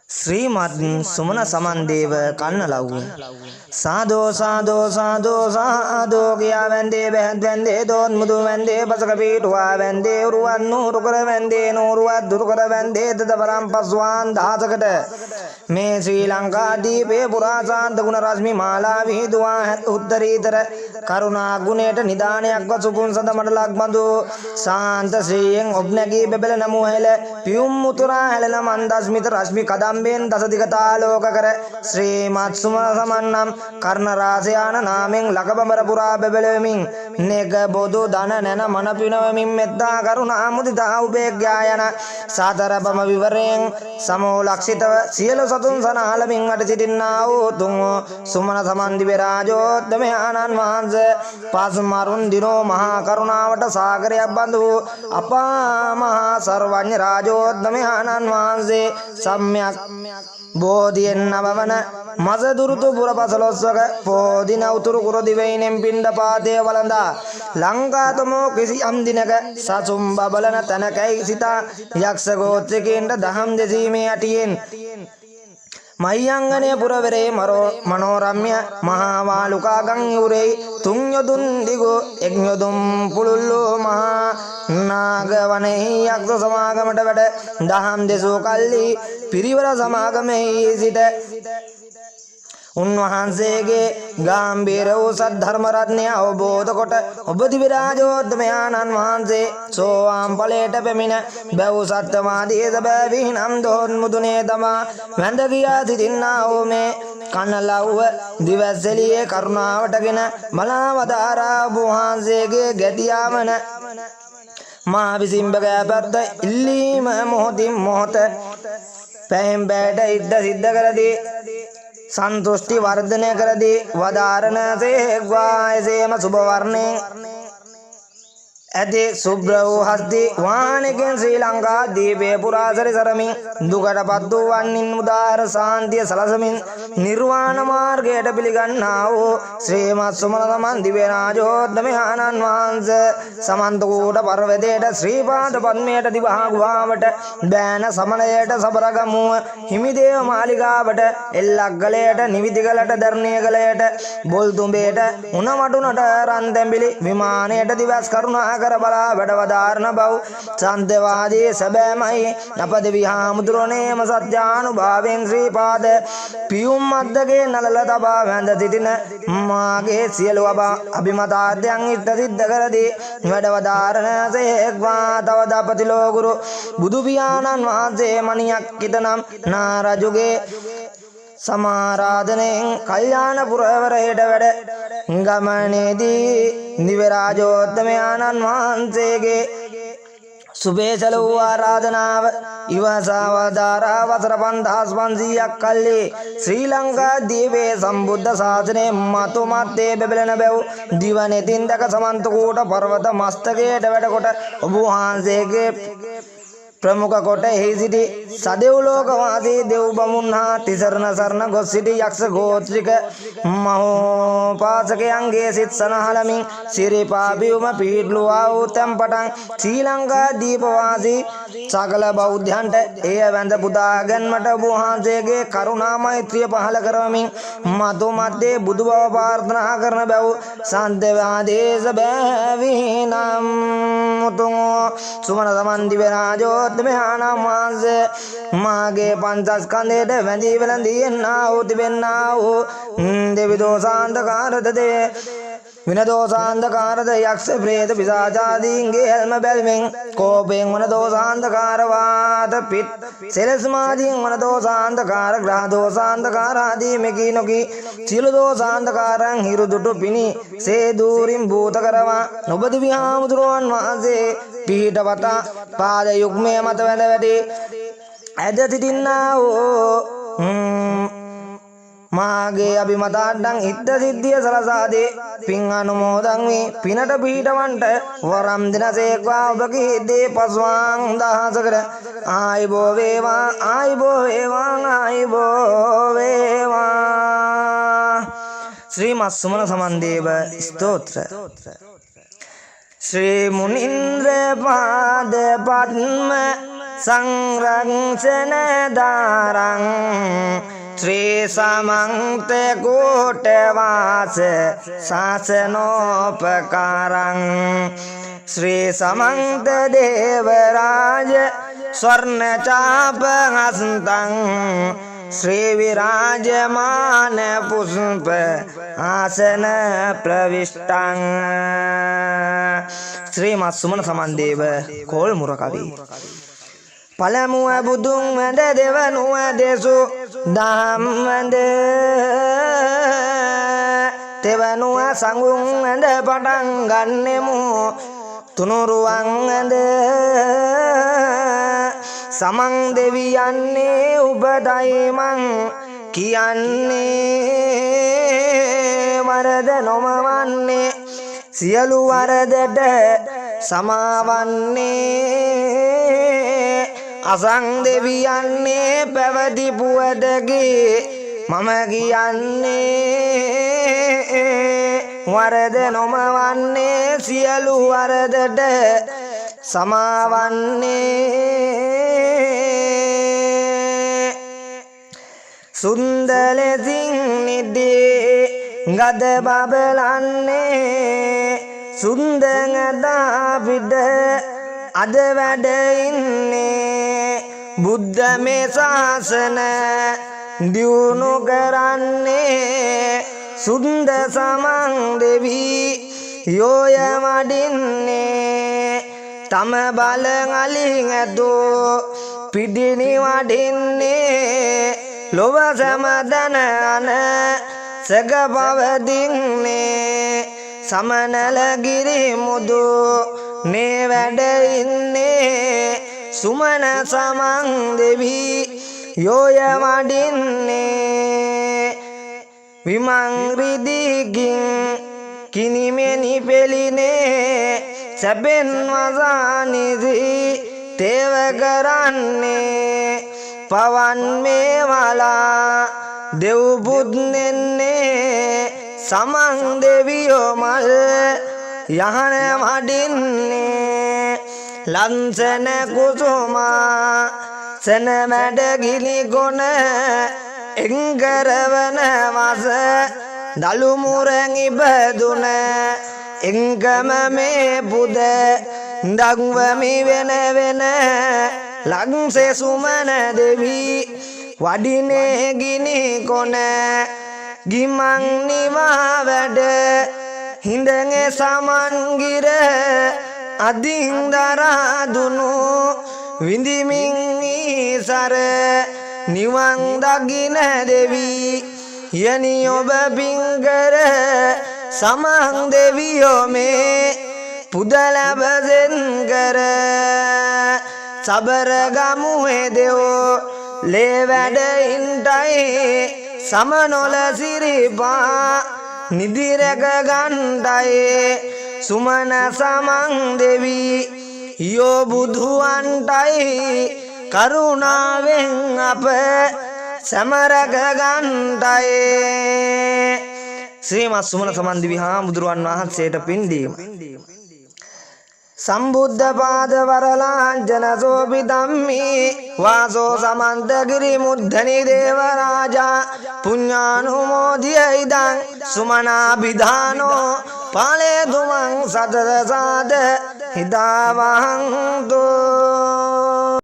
ශ්‍රීමත් සුමන සමන් දේව කන්නලව්ව සාදෝ සාදෝ සාදෝ සාදෝ කියා වැන්දේ, බැහැත් වැන්දේ, දෝත් මුදු වැන්දේ, පසක පීටුවා වැන්දේ, උරුවත් නూరు කර වැන්දේ, නూరుවත් දුරු කර වැන්දේ. තදවරම් පස්වාන් දහසකට මේ ශ්‍රී ලංකා දීපේ පුරා සාන්ත ගුණ රශ්මි මාලා විහිදුවා උත්තරීතර කරුණා ගුණයට නිදානයක් වසුපුන් සඳ මඩලක් බඳු ශාන්ත ශ්‍රීයෙන් ඔබ් නැගී බෙබලන මුහෙල පියුම් උතුරා හැලෙන මන්දස්මිත රශ්මි කදම්බෙන් දස දිගතාලෝක කර ශ්‍රීමත් සුමන සමන්නම් කර්ණ රාසයාන නාමෙන් ලකබඹර පුරා බෙබලෙමින් නෙග බොදු දන නැන මන පිනවමින් මෙත්තා කරුණා මුදිතා උපේක්ඛා යන සතර බම විවරයෙන් සමෝලක්ෂිතව සියලු සතුන් සනහලමින් වැඩ සිටින්නා වූ තුන් සුමන සමන් දිව්‍ය රාජෝත්තමයාණන් වහන්සේ, පස් මරුන් දිනෝ මහා කරුණාවට සාගරයක් බඳු වූ අපා මහා සර්වඥ රාජෝත්තමයාණන් වහන්සේ, සම්‍යක් බෝධියෙන් නවවන මස දුරුතු පුර පසළොස්වක පෝදින උතුරු කුර දිවයිනෙන් පිණ්ඩ පාතය වළඳා ලංකාතමෝ කිසියම් දිනක සසුන් බබලන තැනකැයි සිතා යක්ෂ ගෝත්‍රිකයින්ට දහම් දෙසීමේ අටියෙන් මහියංගනය පුරවරේ මරෝ මනෝරම්‍ය මහා වාලුකා ගං යුරෙහි 3 යොදුන් දිගු 1 යොදුන් පුළුල් වූ මහා නාග වනයෙහි යක්ෂ සමාගමට වැඩ දහම් දෙසූ කල්හි පිරිවර සමාගමෙහි සිට උන්වහන්සේගේ ගාම්භීර වූ සද්ධර්ම රත්නය අවබෝධ කොට ඔබ දිව්‍ය රාජෝත්තමයාණන් වහන්සේ සෝවාන් ඵලයට පැමිණ බැව් සත්‍යවාදී සැබෑවි නම් දොහොත් මුදුනේ තමා වැඳ කියා සිටින්නා වූ මේ කන්නලව්ව දිවැස්සෙලියේ කරුණාවටගෙන මලා වදාරා ඔබ වහන්සේගේ ගැතියාවන මා විසින් බගෑපත්ත ඉල්ලීම මොහොතින් මොහොත පැයෙන් පැයට ඉද්ධ සිද්ධ කරදී සන්තුෂ්ටි වර්ධනය කරදී වදාරන සේක්වා. එසේම සුභ වර්ණයෙන් ඇති සුභ්‍ර වූ හස්ති වාහනකින් ශ්‍රී ලංකා දීපය පුරා සැරිසරමින් දුකටපත් වූ වන්නින් උදාර සාන්තිය සලසමින් නිර්වාණ මාර්ගයට පිළිගන්නා වූ ශ්‍රීමත් සුමන සමන් දිව්‍ය රාජෝත්තමයාණන් වහන්සේ සමන්ත කූට පර්වතයට, ශ්‍රී පාද පද්මයට, දිවහා ගුහාවට, බෑන සමනලයට, සබරගමුව හිමිදේව මාලිගාවට, එල්ලක්ගලයට, නිවිදිගලට, දර්ණියගලයට, බොල්තුඹේට, උණවටුනට, රන් තැඹිලි විමානයට දිවස් කරුණා කර බලා වැඩවදාරන බව සන්තවාදී සැබෑමයි. අප දෙවි හාමුදුරනේම සත්‍යානුභාවයෙන් ශ්‍රී පාද පියුම් මද්දගේ නලල තබා වැඳ සිටින මාගේ සියලු අභිමතාර්ථයන් ඉෂ්ට සිද්ධ කරදී වැඩවදාරන සේක්වා. තවද අපති ලෝගුරු බුදු පියාණන් වහන්සේ මණියක් කිතනම් නා රජුගේ සමාරාධනයෙන් කල්යාණ පුරවරයට වැඩ ගමනේදී දිව්‍ය රාජෝත්තමයාණන් වහන්සේගේ සුපේශල වූ ආරාධනාව ඉවසා වදාරා වසර 5500ක් කල්හි ශ්‍රී ලංකා දීපේ සම්බුද්ධ ශාසනයේ මතු මත්තේ බෙබලෙන බැව් දිවනෙතින් දැක සමන්ත කූට පර්වත මස්තකයට වැඩ කොට ඔබ වහන්සේගේ ප්‍රමුඛ කොට එහි සිටි සදෙව් ලෝක වාසී දෙව් බමුන් හා තිසරණ සරණ ගොස් සිටි යක්ෂ ගෝත්‍රික මහෝපාසකයන්ගේ සිත් සනහලමින් සිරිපා පියුම පීඩ්ලුවා වූ තැන් පටන් ශ්‍රී ලංකා දීපවාසී සකල බෞද්ධයන්ට එය වැඳ පුදා ගැන්මට ඔබ වහන්සේගේ කරුණා මෛත්‍රිය පහළ කරවමින් මතු මැත්තේ බුදු බව ප්‍රාර්ථනා කරන බැව් සන්තවාදී සැබෑවි නම් උතුම් සුමන සමන් දිව්‍ය රාජෝත්තමයාණන් වහන්සේ මාගේ පංචස්කන්ධයට වැඳී වැළඳී එන්නා වූ තිබෙන්නා වූ දෙවි දෝසාන්ධකාරද දේ වින දෝසාන්ධකාරද යක්ෂ ප්‍රේත පිසාචාදීන්ගේ ඇල්ම බැල්මෙන් කෝපයෙන් වන දෝසාන්ධකාර වාත පිත් සෙලස්මාදීන් වන දෝසාන්ධකාර ග්‍රහ දෝසාන්ධකාර ආදී මෙකී නොකී සියලු දෝසාන්ධකාරයන් හිරු දුටු පිණි සේ දූරින් භූත කරවා ඔබ දිව්‍ය හාමුදුරුවන් වහන්සේ පිහිටවතා පාද යුග්මය මත වැඳ වැටි ඇද සිටින්නා වූ මාගේ අභිමතාඩ්ඩං ඉද්ධ සිද්ධිය සලසා දී පින් අනුමෝදන් වී පිනට පිහිටවන්ට වරම් දෙනසේක්වා. ඔබ කීදී පස්වාන් දහසකට ආයිබෝ වේවා, ආයිබෝ වේවා, ආයිබෝ වේවා. ශ්‍රී මස්සුමන සමන්දේව ස්තෝත්‍ර. ශ්‍රී මුනින්ද්‍ර පාද පද්ම සංරක්ෂණ දාරං ශ්‍රී සමන්ත කෝට වාස ශාසනෝපකාරං ශ්‍රී සමන්ත දේව රාජ ස්වර්ණ චාප හස්තං ශ්‍රී විරාජමාන පුෂ්ප ආසන ප්‍රවිෂ්ඨං. ශ්‍රී මත් සුමන සමන් දේව කෝල් මුර කවි. පළමුව බුදුන් වැඳ, දෙවනුව දෙසු දහම් වැඳ, තෙවනුව සඟුන් වැඳ පටන් ගන්නෙමු තුනුරුවන් වැඳ. සමන් දෙවියන්නේ උපතයි මං කියන්නේ, වරද නොමවන්නේ, සියලු වරදට සමාවන්නේ. අසං දෙවියන්නේ පැවති පුවතකි මම කියන්නේ, වරද නොමවන්නේ, සියලු වරදට සමාවන්නේ. සුන්දලෙසින් නිදී ගද බබලන්නේ, සුන්දන් අදා පිට අද වැඩ ඉන්නේ, බුද්ධ මේ ශාසන දියුණු කරන්නේ, සුන්ද සමන් දෙවි යෝය වඩින්නේ, තම බල අලින් ඇදෝ පිඩිනි වඩින්නේ, ලොව සැමදන අන සැග පවතින්නේ, සමනල ගිරි මුදු නේ වැඩ ඉන්නේ, සුමන සමන් දෙවි යෝය වඩින්නේ, විමං රිදිගින් කිනිමෙනි පෙළිනේ, සැපෙන් වසානිසි තේව කරන්නේ, පවන් මේ වලා දෙව් පුත්නෙන්නේ, සමන් දෙවියෝ මල් යහන වඩින්නේ, ලංසන කුසුමා සෙන මැඩ ගිනි ගොන එංගරවන වස දලු මුරන් ඉබදුන එංගම මේ පුද දක්වමි වෙන වෙන ලංසේ සුමන දෙවි වඩිනේ ගිනි කොන ගිමන් නිවා වැඩ හිඳගේ සමන්ගිර අදින් දරා දුනු විඳිමින් ඊසර නිවන් දකින දෙවි යනි ඔබ පිංකර සමන් දෙවියෝ මේ පුද ලැබසෙන් කර සබර ගමුවේ දෙවෝ ලේ වැඩ ඉන්ටයි සමනොල සිරිපා නිදිරක ගණ්ඩයි සුමන සමන් දෙවි යෝ බුදුවන්ටයි කරුණාවෙන් අප සැමරක ගණ්ඩයි. ශ්‍රීමත් සුමන සමන් දිවි හාමුදුරුවන් වහන්සේට පින්දීම. සම්බුද්ධ පාද වරලාංජන සෝපි ධම්මි වාසෝ සමන්ත ගිරි මුද්ධනි දේව රාජා පුඤ්ඤානුමෝදිය ඉදං සුමනාභිධානෝ පාලේ තුමන් සතර සාද හිතාවහන්තෝ.